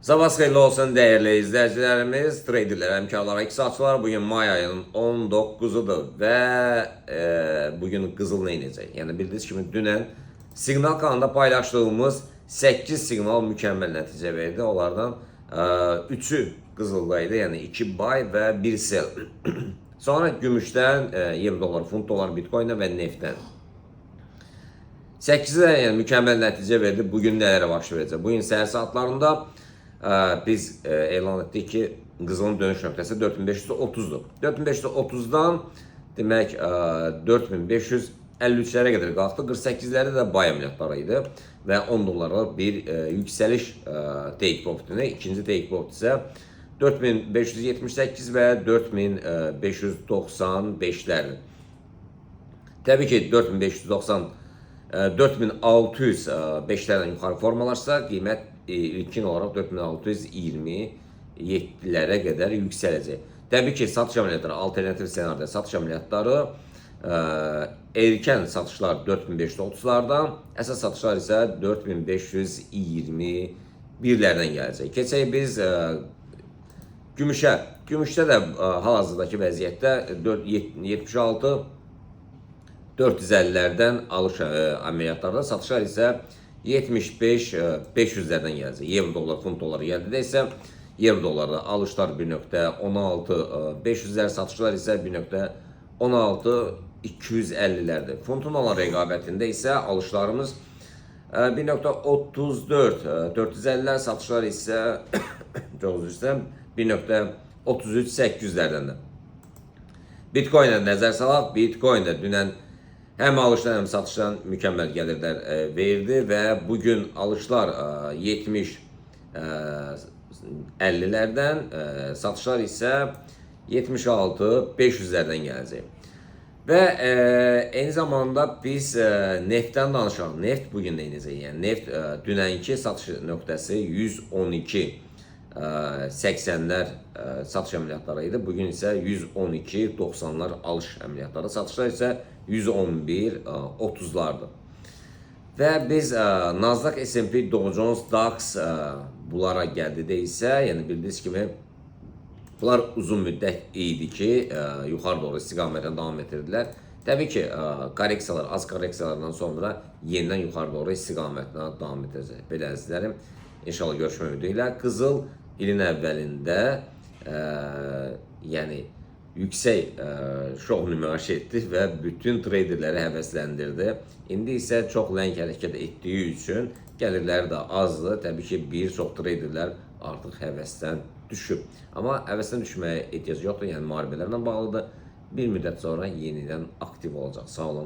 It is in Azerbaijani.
Sabah xeyirli olsun dəyərli izləyicilərimiz, traderlər, həmkarlar, iqtisadçılar. Bugün may ayının 19-udur və bugün qızıl nə edəcək? Yəni bildiyiniz kimi dünən siqnal kanalında paylaşdığımız 8 siqnal mükəmməl nəticə verdi. Onlardan 3-ü qızılda idi, yəni 2 buy və 1 sell. Sonra gümüşdən, euro dollar, funt dollar, bitcoin'dən və neftdən. 8-i də yəni mükəmməl nəticə verdi. Bugün nələrə baş verəcək? Bugün səhər saatlarında biz elan etdik ki, qızılın dönüş nöqtəsi 4530-dur. 4530-dan demək 4553-lərə qədər qalxdı. 48-lərdə də buy əməliyyatları idi və 10 dollarlıq bir yüksəliş take profitini, ikinci take profit isə 4578 və 4595-lərdir. Təbii ki, 4590 4605-lərdən yuxarı formalaşsa, qiymət ilkin olaraq 4627-lərə qədər yüksələcək. Təbii ki, satış əməliyyatları, alternativ ssenarida satış əməliyyatları erkən satışlar 4530-lardan, əsas satışlar isə 4521-lərdən gələcək. Keçək biz gümüşə. Gümüşdə də hal-hazırdakı vəziyyətdə 4, 76 450-lərdən alış əməliyyatlarda, satışlar isə 75 500-lərdən gələcək. Euro dollar, funt dollar gəldi isə euro dollarda alışlar 1.16 500-lər, satışlar isə 1.16 250-lərdir. Funtun olan rəqabətində isə alışlarımız 1.34 450-lər, satışlar isə, çox üzr istəyirəm, 1.33 800-lərdəndir. Bitcoin'ə nəzər salaq. Bitcoin də dünən həm alışdan, həm satışdan mükəmməl gəlirlər verdi və bugün alışlar 70 50-lərdən, satışlar isə 76 500-lərdən gələcək. Və eyni zamanda biz neftdən danışaq. Neft bugün nə edəcək? Yəni neft dünənki satış nöqtəsi 112 80-lər satış əməliyyatları idi. Bugün isə 112 90-lar alış əməliyyatları, satışlar isə 111 30-lardır. Və biz Nasdaq, S&P, Dow Jones, DAX bunlara gəldi isə, yəni bildiyiniz kimi bunlar uzun müddət idi ki, yuxarı doğru istiqamətlə davam etdirdilər. Təbii ki, korreksiyalar, az korreksiyalardan sonra yenidən yuxarı doğru istiqamətinə davam edəcək. Belə əzizlərim, inşallah görüşmək ümidi ilə. Qızıl ilin əvvəlində yəni yüksək şov nümayiş etdi və bütün traderləri həvəsləndirdi. İndi isə çox ləng hərəkət etdiyi üçün gəlirləri də azdır. Təbii ki, bir çox traderlər artıq həvəsdən düşüb. Amma həvəsdən düşməyə ehtiyac yoxdur. Yəni müharibələrlə bağlıdır. Bir müddət sonra yenidən aktiv olacaq. Sağ olun.